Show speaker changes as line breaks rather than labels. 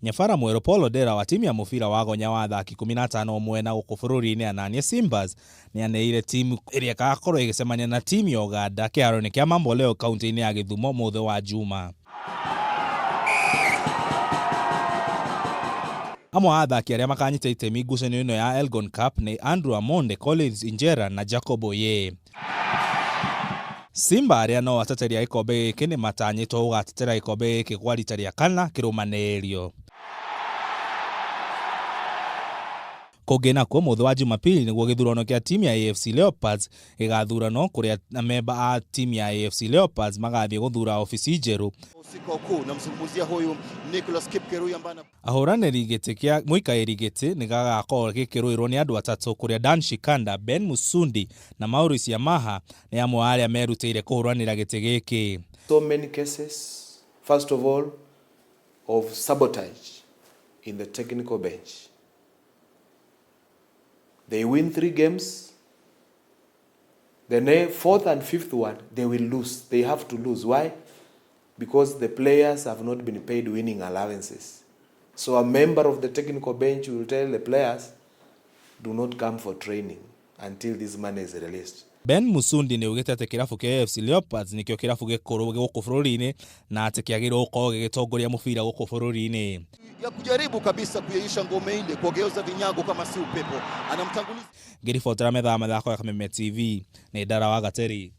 Nyabara mwerũ Paul Odera wa timu ya mũbira wa gonya wa athaki 15 mwena gũkũ bũrũri-inĩ Ananie Simbas nĩaneire timu ĩrĩa ĩgakorwo ĩgĩcemania na timu ya Uganda kĩharo-inĩ kĩa Mamboleo kaunti-inĩ ya Gĩthumo mũthĩ wa Juma. Amwe a athaki arĩa makanyita itemi ngucanio ĩno ya Elgon Cup nĩ Andrew Amonde, Collins Injera na Jacob Oye. Simba arĩa no ateteri a gĩkombe gĩkĩ nĩ matanyĩtwo gũgatetera gĩkombe gĩkĩ kwa rita rĩa kana kĩrũmanĩrĩrio. Kũngĩ nakuo mũthĩ wa Jumapili nĩguo gĩthurano kĩa timu ya AFC Leopards gĩgathuranwo kũrĩa amemba a timu ya AFC Leopards magathiĩ gũthura obici njerũ.
Usiku kuu namzungumzia huyu Nicholas Kipkerui ambaye
Ahũranĩri gĩtĩ kĩa mũikarĩri gĩtĩ nĩ gagakorwo gĩkĩrũĩrwo nĩ andũ atatũ kũrĩa Dan Shikanda, Ben Musundi na Maurice Yamaha nĩ amwe a arĩa merutĩire kũhũranĩra gĩtĩ gĩkĩ.
So many cases, first of all, of sabotage in the technical bench. They win 3 games, the fourth and fifth one, they will lose. They have to lose. Why? Because the players have not been paid winning allowances. So a member of the technical bench will tell the players, do not come for training until this money is released.
Ben Musundi nĩ augĩte atĩ kĩrabu kĩa AFC Leopards nĩkĩo kĩrabu gĩkũrũ gũkũ bũrũri-inĩ na atĩ kĩagĩrĩirwo gũkorwo gĩgĩtongoria mũbira gũkũ bũrũri-inĩ.
Ya kujaribu kabisa kuyeisha ngome ile kuwageuza vinyago kama si upepo. Anamtanguliza
Ngĩribotera metha ya mathako ya Kameme TV nĩ Ndara wa Gateri.